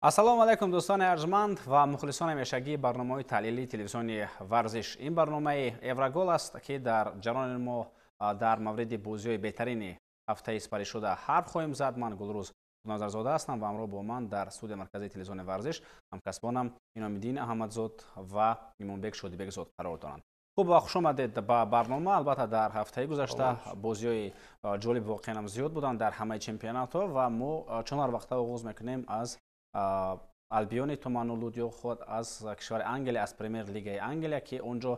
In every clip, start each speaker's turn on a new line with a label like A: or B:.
A: Ассалому алайкум, дӯстони арҷманд ва мухлисони ҳамешагии барномаҳои таҳлилии телевизиони Варзиш. Ин барномаи Еврогол аст, ки дар ҷараёни мо дар мавриди бозиҳои беҳтарини ҳафтаи сипаришуда ҳарф хоҳем зад. Ман Гулрӯз Назарзода ҳастам ва ҳамроҳ бо ман дар студияи марказии телевизиони Варзиш ҳамкасбонам Иномиддин Аҳмадзод ва Имонбек Шодибекзод қарор доранд. Хуб ва хуш омадед ба барнома. Албатта, дар ҳафтаи гузашта бозиҳои ҷолиб воқеан ҳам зиёд буданд дар ҳамаи чемпионатҳо ва мо чун ҳар вақта оғоз мекунем аз Албиони туманулуд ё худ аз кишвари Англия, аз Премер Лигаи Англия, ки он ҷо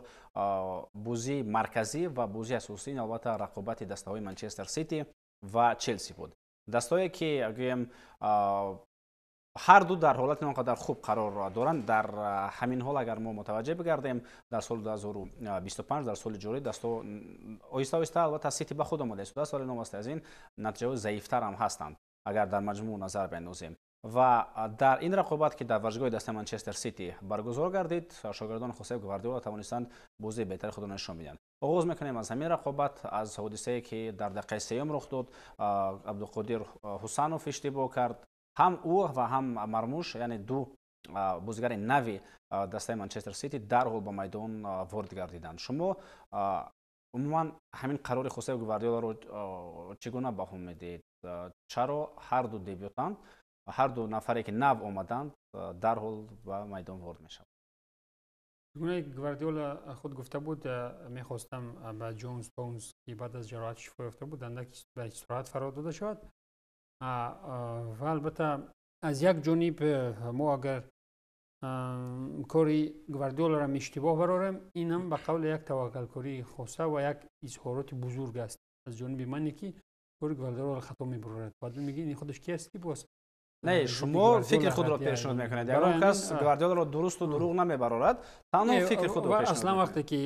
A: бозии марказӣ ва бозии асосӣ, албатта, рақобати дастаҳои Манчестер Сити ва Челси буд. Дастое ки, гӯем, ҳар ду дар ҳолати он қадар хуб қарор доранд. Дар ҳамин ҳол, агар мо мутаваҷҷеҳ бигардем, дар соли 2025, дар соли ҷорӣ, дасто оҳиста оҳиста, албатта, Сити ба худ омода истодааст, вале новобаста аз ин натиҷаҳои заифтар ҳам ҳастанд, агар дар маҷмӯъ назар биандозем. Ва дар ин рақобат, ки дар варзишгоҳи дастаи Манчестер Сити баргузор гардид, шогирдони Хосеп Гвардиола тавонистанд бозии беҳтари худро нишон бидиҳанд. Оғоз мекунем аз ҳамин рақобат, аз ҳодисае, ки дар дақиқаи сеюм рух дод. Абдуқодир Ҳусанов иштибоҳ кард. Ҳам ӯ ва ҳам Мармуш, яъне ду бозигари нави дастаи Манчестер Сити, дарҳол ба майдон ворид гардиданд. Шумо умуман ҳамин қарори Хосеп Гвардиоларо чӣ гуна баҳо медиҳед? Чаро ҳар ду дебютант, ҳар ду нафаре, ки нав омаданд, дарҳол ба майдон ворид мешаванд?
B: Гунаи Гвардиола худ гуфта буд, мехостам ба Ҷон Стоунс, ки баъд аз ҷароҳат шифо ёфта буд, андак ба истироҳат фаро дода шавад. Ва албатта, аз як ҷониб мо агар кори Гвардиоларо иштибоҳ барорем, инам ба қавли як таваккалкории хоса ва як изҳороти бузург аст аз ҷониби мане, ки кори Гвардиоларо хато мебарорад. Баъд мегӯи, ин худаш ки аст, ки боз
A: Не, шумо фикри худро пешниҳод мекунед. Ягон кас Гвардиоларо дурусту дурӯғ намебарорад, танҳо фикри худро пешниҳод.
B: Аслан, вақте ки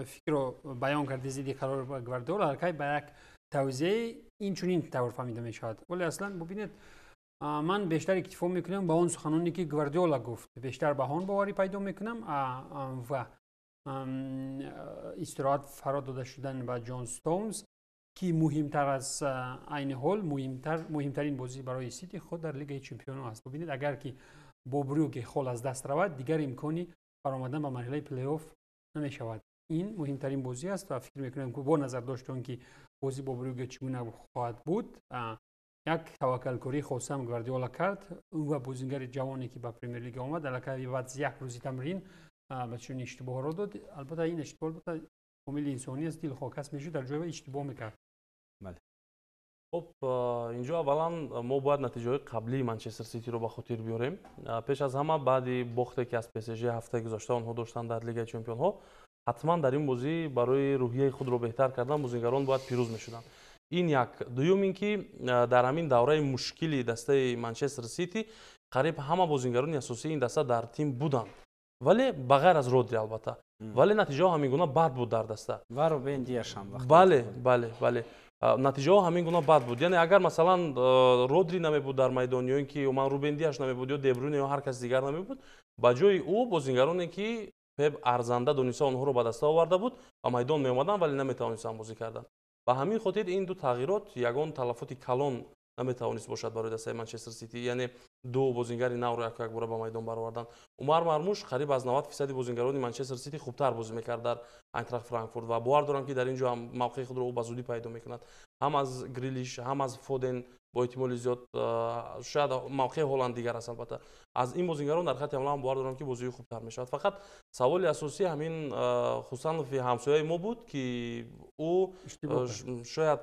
B: фикрро баён карди зидди қарори Гвардиола, аллакай ба як тавзеи инчунин тавр фаҳмида мешавад. Вале аслан, бубинед, ман бештар иктифо мекунам ба он суханоне, ки Гвардиола гуфт, бештар ба он боварӣ пайдо мекунам. Ва истироҳат фаро дода шудан ба Ҷон Стоунс, ки муҳимтар аз айни ҳол муҳимтарин бозӣ барои Сити худ дар Лигаи Чемпионо аст. Бубинед, агар ки бо Брюге хол аз даст равад, дигар имкони баромадан ба марҳилаи плейофф намешавад. Ин муҳимтарин бозӣ аст ва фикр мекунам, бо назардошти он ки бозӣ бо Брюге чӣ гуна хоҳад буд, як таваккалкории хосам Гвардиола кард ва бозингари ҷавоне, ки ба Премер-лига омад, аллакай баъд аз як рӯзи тамрин ба чунин иштибоҳро дод. Албатта, ин иштибоҳ, албатта, омили инсонӣ аст, дилхоҳ кас мешуд, дар ҷои иштибоҳ мекард.
A: Бале.
C: Хуб, инҷо аввалан мо бояд натиҷаҳои қаблии Манчестер Ситиро ба хотир биёрем. Пеш аз ҳама, баъди бохте, ки аз ПСЖ ҳафтаи гузашта онҳо доштанд дар Лигаи Чемпионҳо, ҳатман дар ин бозӣ барои рӯҳияи худро беҳтар кардан бозингарон бояд пирӯз мешуданд. Ин як. Дуюм ин ки дар ҳамин давраи мушкили дастаи Манчестер Сити қариб ҳама бозингарони асосии ин даста дар тим буданд, вале ба ғайр аз Родри, албатта. Вале натиҷаҳо ҳамин гуна бад буд дар даста.
A: Ва Рубен Диашам.
C: Бале, натиҷаҳо ҳамин гуна бад буд. Яъне агар, масалан, Родри намебуд дар майдон ё ин ки ман Рубен Диаш намебуд ё Дебрюне ё ҳар каси дигар намебуд, ба ҷои ӯ бозингароне, ки Пеп арзанда дониста онҳоро ба даста оварда буд, ба майдон меомаданд, вале наметавонистанд бозӣ кардан. Ба ҳамин хотир ин ду тағйирот ягон талафоти калон наметавонист бошад барои дастаи Манчестер Сити, яъне ду бозингари навро яку якбора ба майдон баровардан. Умар Мармуш қариб аз 90 фисади бозингарони Манчестер Сити хубтар бозӣ мекард дар Айнтрахт Франкфурт ва бовар дорам, ки дар ин ҷо ҳам мавқеи худро ӯ ба зудӣ пайдо мекунад. Ҳам аз Грилиш, ҳам аз Фоден бо эҳтимоли зиёд, шояд мавқеи Ҳоланд дигар аст. Албатта, аз ин бозингарон дар хатти ҳамла ҳам бовар дорам, ки бозии хубтар мешавад. Фақат саволи асосӣ ҳамин Хусанови ҳамсояи мо буд, ки ӯ шояд,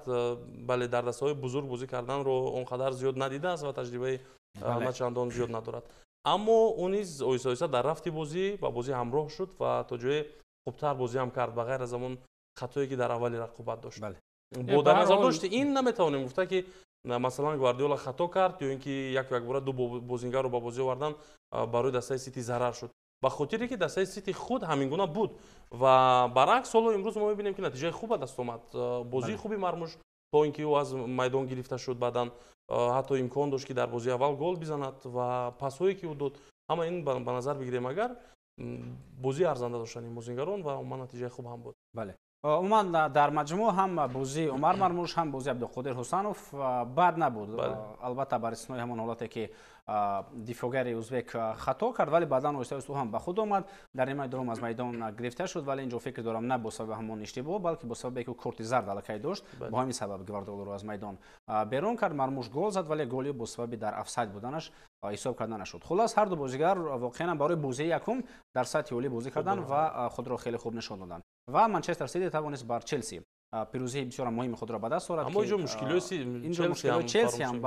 C: бале, дар дастаҳои бузург бозӣ карданро он қадар зиёд надидааст ва таҷрибаи на чандон зиёд надорад, аммо ӯ низ оҳиста оҳиста дар рафти бозӣ ба бозӣ ҳамроҳ шуд ва то ҷое хубтар бозӣ ҳам кард, ба ғайр аз ҳамон хатое, ки дар аввали рақобат дошт. Бо дар назардошти ин наметавонем гуфта, ки масалан Гвардиола хато кард ё ин ки яку якбора ду бозингарро ба бозӣ овардан барои дастаи Сити зарар шуд, ба хотире ки дастаи Сити худ ҳамин гуна буд. Ва баръакс, ҳоло имрӯз мо мебинем, ки натиҷаи хуб ба даст омад. Бозии хуби Мармуш, то ин ки ӯ аз майдон гирифта шуд, баъдан ҳатто имкон дошт, ки дар бозии аввал гол бизанад, ва пасҳое, ки ӯ дод, ҳама ин ба назар бигирем, агар бозии арзанда доштанд ин бозингарон ва умуман натиҷаи хуб ҳам буд.
A: Бале. Умуман, дар маҷмӯъ ҳам бозии Умар Мармуш, ҳам бозии Абдуқодир Ҳусанов бад набуд. Албатта, бар истиснои ҳамон ҳолате, ки дифоъгари узбек хато кард, вале баъдан оҳиста оҳиста ӯ ҳам ба худ омад, дар нимаи дуввум аз майдон гирифта шуд. Вале инҷо фикр дорам, на бо сабаби ҳамон иштибоҳ, балки бо сабабе ки ӯ корти зард аллакай дошт, бо ҳамин сабаб Гвардиоларо аз майдон берун кард. Мармуш гол зад, вале голи бо сабаби дар офсайд буданаш ҳисоб карда нашуд. Хулас, ҳарду бозигар воқеан барои бозии якум дар сатҳи олӣ бозӣ карданд ва худро хеле хуб нишон доданд ва Манчестер Сити тавонист бар Челси пирӯзии бисёр муҳими худро ба даст орад.
C: Аммо инҷо мушкилиҳои
A: Челси ҳам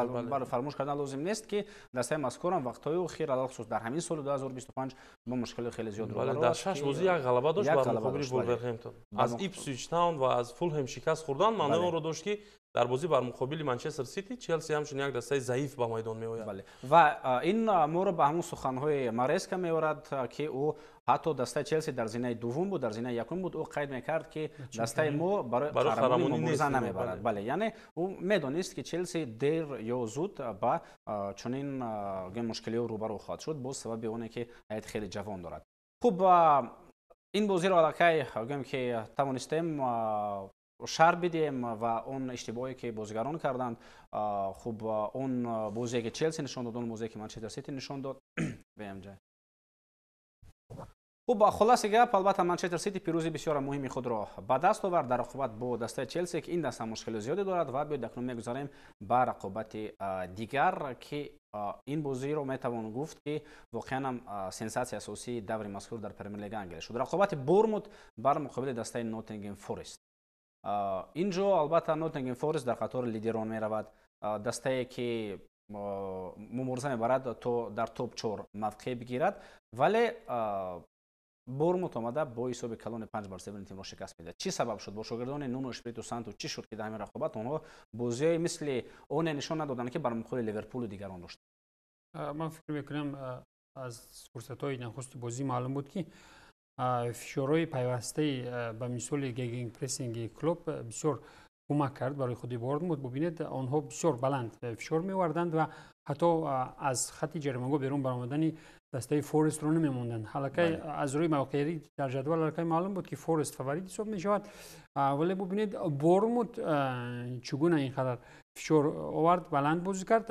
A: фаромӯш кардан лозим нест, ки дастаи мазкурам вақтҳои охир, алалхусус дар ҳамин соли 2025, бо мушкили хеле зиёд
C: рӯбарӯ. Дар шаш бозӣ як ғалаба дошт бар муқобили Вулверхэмптон. Аз Ипсвич Таун ва аз Фулҳем шикаст хӯрдан маънои онро дошт, ки дар бозӣ бар муқобили Манчестер Сити Челси ҳамчун як дастаи заиф ба майдон меояд.
A: Бале, ва ин моро ба ҳамон суханҳои Мареска меорад, ки ӯ ҳатто дастаи Челси дар зинаи дуввум буд, дар зинаи якум буд, ӯ қайд мекард, ки дастаи мо барои қаҳрамонӣ мубориза намебарад. Бале, яъне ӯ медонист, ки Челси дер ё зуд ба чунин мушкилиҳо рӯбарӯ хоҳад шуд, боз сабаби оне ки ҳайати хеле ҷавон дорад. Хуб, ин бозиро аллакай гӯем, ки тавонистем шарҳ бидиҳем ва он иштибоҳе, ки бозигарон карданд, хуб, он бозие, ки Челси нишон дод, он бозие, ки Манчестер Сити нишон дод. Хуб, хулоси гап, албатта, Манчестер Сити пирӯзии бисёр муҳими худро ба даст овард дар рақобат бо дастаи Челси, ки ин даста мушкили зиёде дорад. Ва биёед, акнун мегузарем ба рақобати дигар, ки ин бозиро метавон гуфт, ки воқеан ҳам сенсатсияи асосии даври мазкур дар Премер-лига Англия шуд: рақобати Бормут бар муқобили дастаи Ноттингем Форест. Ин ҷо албатта Ноттингем Форест дар қатори лидерон меравад, дастае, ки мубориза мебарад, то дар топ 4 мавқеъ бигирад, вале Бормут омада бо ҳисоби калони 5-0 ин тимро шикаст медиҳад. Чӣ сабаб шуд? Бо шогирдони Нуно Эшпириту Санту чӣ шуд, ки дар ҳамин рақобат онҳо бозиҳои мисли оне нишон надоданд, ки бар муқобили Ливерпулу дигарон доштанд?
B: Ман фикр мекунам, аз фурсатҳои нахусти бозӣ маълум буд, ки фишорҳои пайвастаи ба мисоли гегенпрессинги Клоп бисёр кӯмак кард барои худи Борнмут. Бубинед, онҳо бисёр баланд фишор меоварданд ва ҳатто аз хатти ҷаримагоҳ берун баромадани дастаи Форестро намемонданд. Аллакай аз рӯи мавқеият дар ҷадвал аллакай маълум буд, ки Форест фаворит ҳисоб мешавад, вале бубинед, Бормут чӣ гуна ин қадар фишор овард, баланд бозӣ кард.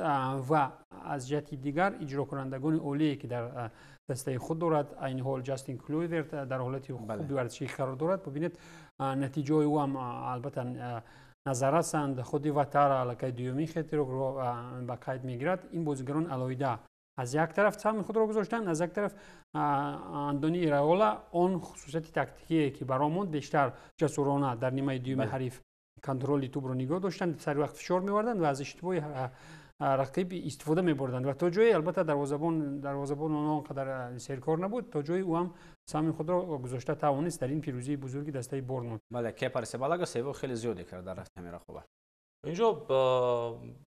B: Ва аз ҷиҳати дигар иҷрокунандагони олие, ки дар дастаи худ дорад, айни ҳол Ҷастин Клуйверт дар ҳолати хуби варзишӣ қарор дорад. Бубинед, натиҷаҳои ӯ ҳам албатта назар ҳастанд. Худи Ватара аллакай дуюмин хет-трикро ба қайд мегирад. Ин бозигарон алоҳида аз як тараф саҳми худро гузоштанд, аз як тараф Андони Ираола он хусусияти тактикие, ки баромонд, бештар ҷасурона дар нимаи дуюми ҳариф контроли тӯбро нигоҳ доштанд, сари вақт фишор меоварданд ва аз иштибоҳи рақиб истифода мебурданд. Ва то ҷое албатта дарвозабон онҳо он қадар серкор набуд, то ҷое ӯ ҳам саҳми худро гузошта тавонист дар ин пирӯзии бузурги дастаи Борнмут.
A: Бале, Кепа Аррисабалага севу хеле зиёде кард дар рафти ҳамин рақобат.
C: Инҷо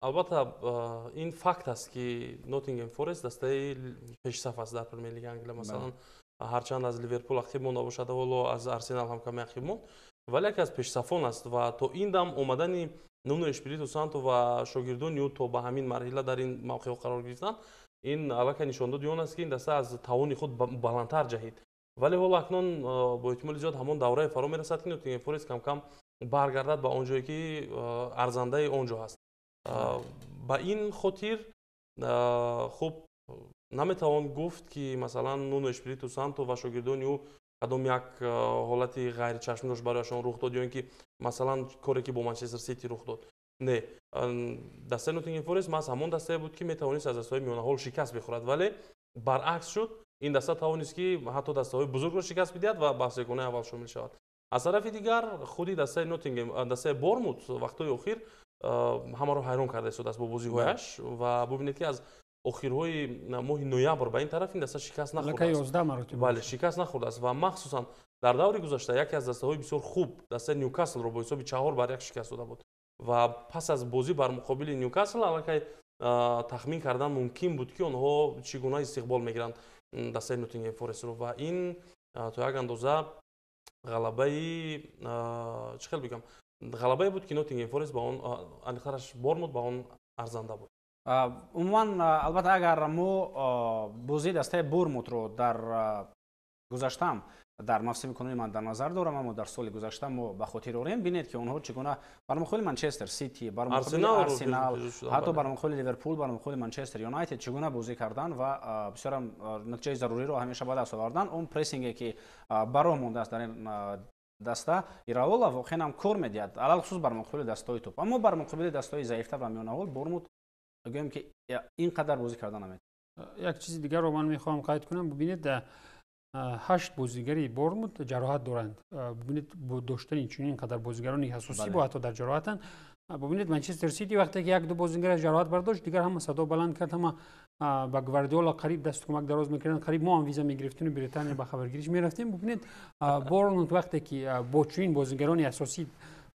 C: албатта ин факт аст, ки Ноттингем Форест дастаи пешсаф аст дар Премер-лига Англия. Масалан, ҳарчанд аз Ливерпул ақиб монда бошад, ҳоло аз Арсенал ҳам каме ақиб монд, вале яке аз пешсафон аст. Ва то ин дам омадани Нуно Эшпириту Санту ва шогирдони ӯ то ба ҳамин марҳила дар ин мавқеъҳо қарор гирифтанд, ин аллакай нишондоди он аст, ки ин даста аз тавони худ баландтар ҷаҳид. Вале ҳоло акнун бо эҳтимоли зиёд ҳамон даврае фаро мерасад, ки Ноттингем Форест камкам баргардад ба он ҷое, ки арзандаи он ҷо ҳаст. Ба ин хотир, хуб, наметавон гуфт, ки масалан Нуно Эшпириту Санту ва шогирдони ӯ кадом як ҳолати ғайричашмдошт барояшон рух дод ё ин ки масалан коре, ки бо Манчестер Сити рух дод. Не, дастаи Ноттингем Форест маҳз ҳамон дастае буд, ки метавонист аз дастаҳои миёнаҳол шикаст бихӯрад, вале баръакс шуд. Ин даста тавонист, ки ҳатто дастаҳои бузургро шикаст бидиҳад ва ба сегонаи аввал шомил шавад. Аз тарафи дигар, худи дастаи Ноттингем, дастаи Бормут вақтҳои охир ҳамаро ҳайрон карда истодааст бо бозиҳояш. Ва бубинед, ки аз охирҳои моҳи ноябр ба ин тараф ин даста шикаст нахӯрдааст, бале, шикаст нахӯрдааст. Ва махсусан дар даври гузашта яке аз дастаҳои бисёр хуб, дастаи Ньюкаслро бо ҳисоби 4-1 шикаст дода буд. Ва пас аз бозӣ бар муқобили Ньюкасл аллакай тахмин кардан мумкин буд, ки онҳо чӣ гуна истиқбол мегиранд дастаи Ноттингем Форестро. Ва ин то як андоза ғалабаи, чӣ хел бигӯям, ғалабае буд, ки Ноттингем Форест ба он, аниқтараш Бормут ба он арзанда буд.
A: Умуман, албатта, агар мо бозии дастаи Бормутро дар гузаштаам Дар мавсими кунунӣ ман дар назар дорам, аммо дар соли гузашта мо ба хотир орем, бинед, ки онҳо чӣ гуна бар муқобили Манчестер Сити, бар муқобили Арсенал, ҳатто бар муқобили Ливерпул, бар муқобили Манчестер Юнайтед чӣ гуна бозӣ карданд ва бисёрам натиҷаи заруриро ҳамеша ба даст оварданд. Он прессинге, ки ба роҳ мондааст дар ин даста Ираола, воқеан ҳам кор медиҳад, алалхусус бар муқобили дастаҳои топ. Аммо бар муқобили дастаҳои заифтар ва миёнаҳол Бормут, гӯем, ки ин қадар бозӣ карда наметавонад.
B: Як чизи дигарро ман мехоҳам қайд кунам. Бубинед, ҳашт бозигари Бормут ҷароҳат доранд. Бубинед, бо доштани чунин қадар бозигарони асосӣ бо ҳатто дар ҷароҳатанд. Бубинед, Манчестер Сити вақте ки як ду бозигараш ҷароҳат бардошт, дигар ҳама садо баланд кард, ҳама ба Гвардиола қариб дасту кӯмак дароз мекарданд, қариб мо ҳам виза мегирифтему Британия ба хабаргириш мерафтем. Бубинед, Бормут вақте ки бо чунин бозигарони асосӣ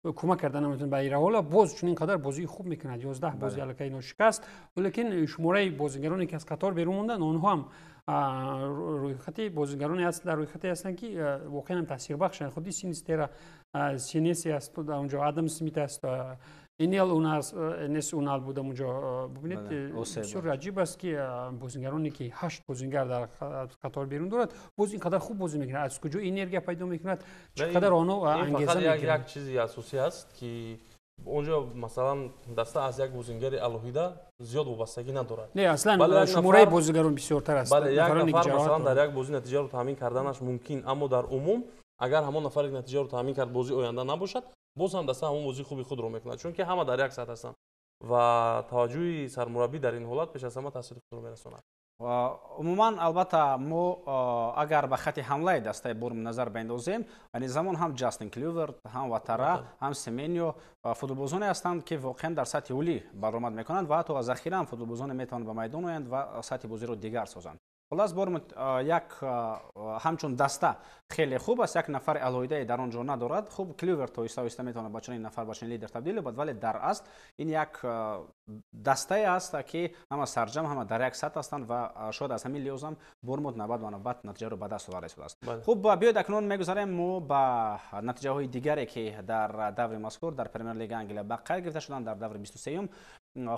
B: кӯмак карда наметавонад ба Ираола, боз чунин қадар бозии хуб мекунад. 11 бозӣ аллакай ношикаст, лекин шумораи бозигароне, ки аз қатор берун монданд, онҳо ҳам рӯйхати бозигароне аст, дар рӯйхате ҳастанд, ки воқеан ҳам таъсирбахшанд. Худи Синистера, Синеси аст дар онҷо, Адам Смит аст, Энел Энес Унал буд онҷо. Бубинед, бисёр аҷиб аст, ки бозигароне, ки ҳашт бозингар дар қатор берун дорад, боз ин қадар хуб бозӣ мекунад. Аз куҷо энергия пайдо мекунад, чӣ қадар онҳо ангеза?
C: Як чизи асосӣ аст, ки онҷо, масалан, даста аз як бозингари алоҳида зиёд вобастагӣ надорад.
B: Не, аслан шумораи бозигарон бисёртар аст.
C: Бале, як нафар, масалан, дар як бозӣ натиҷаро таъмин карданаш мумкин, аммо дар умум агар ҳамон нафаре натиҷаро таъмин кард, бозии оянда набошад, боз ҳам даста ҳамон бозии хуби худро мекунад, чунки ҳама дар як сатҳ ҳастанд ва таваҷҷӯҳи сармураббӣ дар ин ҳолат пеш аз ҳама таъсири худро мерасонад.
A: Умуман, албатта, мо агар ба хати ҳамлаи дастаи Бормут назар биандозем, айни замон ҳам Ҷастин Клюверт, ҳам Ватара, ҳам Семенио футболбозоне ҳастанд, ки воқеан дар сатҳи олӣ баромад мекунанд ва ҳатто аз захира ҳам футболбозоне метавонанд ба майдон оянд ва сатҳи бозиро дигар созанд. Хуллас, Бормут як ҳамчун даста хеле хуб аст, як нафари алоҳидае дар он ҷо надорад. Хуб, Клюверт оҳиста оҳиста метавонад ба чунин нафар, ба чунин лидер табдил ёбад, вале дар асл ин як дастае аст, ки ҳама сарҷам, ҳама дар як сатҳ ҳастанд ва шояд аз ҳамин лиҳозам Бормут навбат ба навбат натиҷаро ба даст оварда истодааст. Хуб, биёед, акнун мегузарем мо ба натиҷаҳои дигаре, ки дар даври мазкур дар Премер Лига Англия ба қайд гирифта шуданд дар даври 23-юм.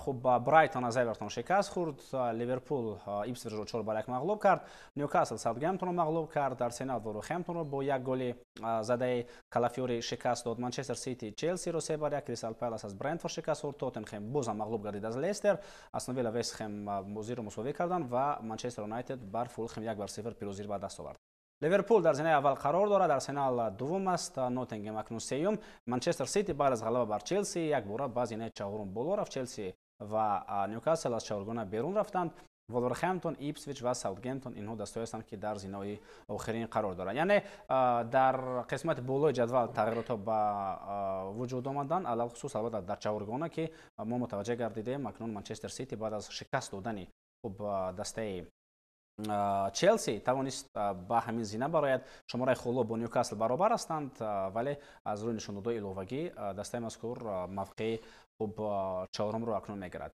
A: Хуб, Брайтон аз Эвертон шикаст хӯрд, Ливерпул Ипсвичро 4-1 мағлуб кард, Ньюкасл Саутгемптонро мағлуб кард, Арсенал Вулверхэмптонро бо як голи задаи Калафиори шикаст дод, Манчестер Сити Челсиро 3-1, Кристал Палас аз Брентфорд шикаст хӯрд, Тоттенхем бозам мағлуб гардид аз Лестер, Астон Вилла, Вестхем бозиро мусовӣ карданд ва Манчестер Юнайтед бар Фулхем 1-0 пирӯзиро ба даст овард. Ливерпул дар зинаи аввал қарор дорад, Арсенал дуввум аст, Ноттингем акнун сеюм. Манчестер Сити баъд аз ғалаба бар Челси якбора ба зинаи чаҳорум боло рафт. Челси ва Ньюкасл аз чаҳоргона берун рафтанд. Волверхэмптон, Ипсвич ва Саутгемптон инҳо дастҳое ҳастанд, ки дар зинаҳои охирин қарор доранд. Яъне дар қисмати болои ҷадвал тағйиротҳо ба вуҷуд омаданд, алалхусус, албатта, дар чаҳоргона, ки мо мутаваҷҷеҳ гардидем, акнун Манчестер Сити баъд аз шикаст додани, хуб, дастаи Челси тавонист ба ҳамин зина барояд. Шумораи холҳо бо Ньюкасл баробар ҳастанд, вале аз рӯи нишондодҳои иловагӣ дастаи мазкур мавқеи, хуб, чаҳорумро акнун мегирад.